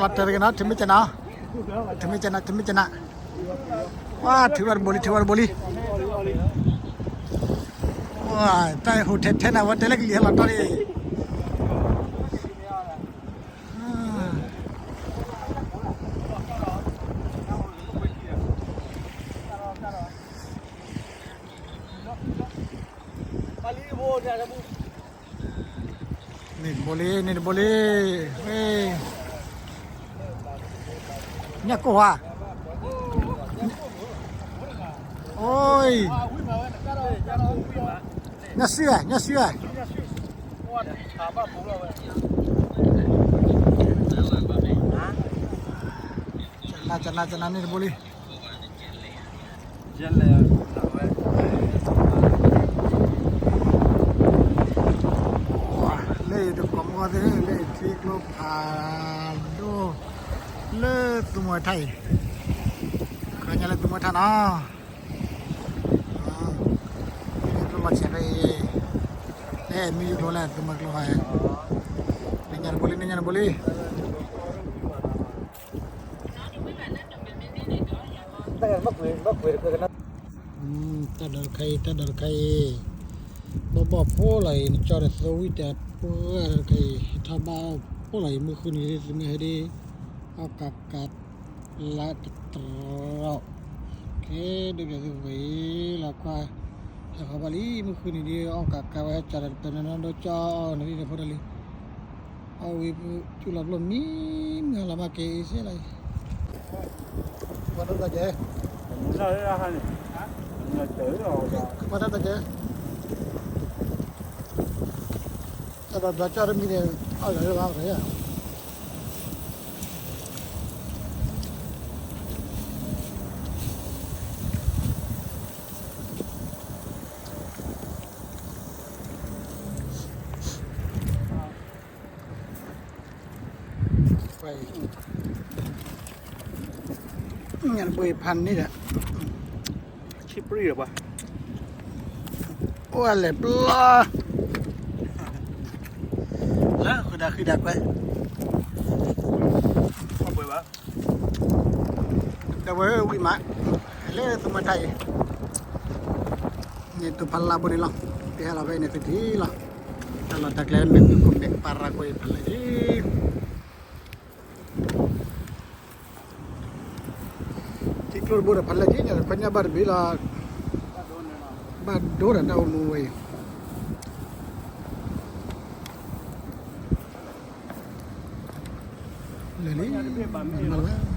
လီၤတဲာ်တဂ့ၤနီၤ, ထံမ့ၢ်ကနၣ်, ထံမ့ၢ်ကနၣ်, ထံမ့ၢ်ကနၣ်, ဝါ ထံဝဲတဘိလံ, ထံဝဲတဘိလံ, ဝါ တၢ် hotel ထဲန့ၣ် ဝဲတဲလၢကလံၤဟဲလီၤတီၢ်န့ၣ် န့ၣ်တဘိလံ, န့ၣ်တဘိလံ, ညၣ်ကိၢ်ဧါ, အိ, ညၣ်စုဧါ, ညၣ်စုဧါ, ကနၣ် ကနၣ် ကနၣ် န့ၣ်တဘိလံ. လၢယတကိးမုၢ်ဂီၢ်သ့ၣ် လၢထံကျိဖးဒိၣ် လၢသူမွဲထၣ်အံၤ, ခီညါလၢသူမွဲထၣ်နီၤ, ကျိလီၤဆဲးဖဲအံၤ, လၢမ့ၢ်ယူကျိလၢသူမွဲကျိဖး, န့ၣ်ညါတဘိလံ, န့ၣ်ညါတဘိလံ. တၢ်ဒီးတခါအံၤ, တၢ်ဒီးတခါအံၤ, ဘီၣ်ဘီၣ်ဖိလီၤအံၤ, နကၠီဒီးသဝံၣ်တပှၢ်ဒီးတခါအံၤ, ထီၣ်ဘၣ်ဖိလီၤအံၤ, မုၢ်ဃုနံၤဒ်သုမ့ၢ်ဟဲဒ်, အီၣ်ကးကး လါတတြီ, ကဲ ဒိးပျဲသုဝဲအံၤလီၤကွၢ်, ဟဲဃီၤဘၣ်လံ မုၢ်ဃုနံၤဒ် အီၣ်ကးကးဝဲဟဲကၠီဒီးတပၢၤနီၢ်နီၢ်ဒီးကၠီအီၣ်နံၤဒီးဖိတၢ်လံ အီၣ်ဝံၤ ကၠူလီၤကျိမံမုၢ်လီၤမၢ်က့ၤအံၤစ့ၢ်လီၤအံၤ, ပှၤတၢ်တၢ်ကဲ, ပှၤတၢ်တၢ်ကဲ, တၢ်ဒီးဒီးကၠီတမံၤန့ၣ် အီၣ်လီၤလၢဘၣ်ရယ် ညၣ်တဘိအံၤဖးန့ၣ်ဒီး, အိၣ်အလဲၤပျီ, လၢဃုဒၤဃံဒၤကွဲ, ဒီးဝဲဝံၤမး, လၢသမူထါအံၤ, န့ၣ်တိၤဖးလါဘိန့ၣ်လီၤ, တဟဲလီၤဖဲအံၤန့ၣ်သထံလီၤ, တၢ်လီၢ်တၢ်ကျဲမ့ၢ်ဖုၣ်ကိးမဲာ်ကပၤရၤကွံာ်ဖးလဲၢ်က့ၤ ထံကျိတဘိဒီးဖးလဲၢ်က့ၤန့ၣ် ခီညါဘၣ်တဘ့ၣ်လီၤ, ဘၣ်ဒိဒီးတၢ်အိၣ်မူဝဲအံၤ, လၢာ်လံ, မၤလၢ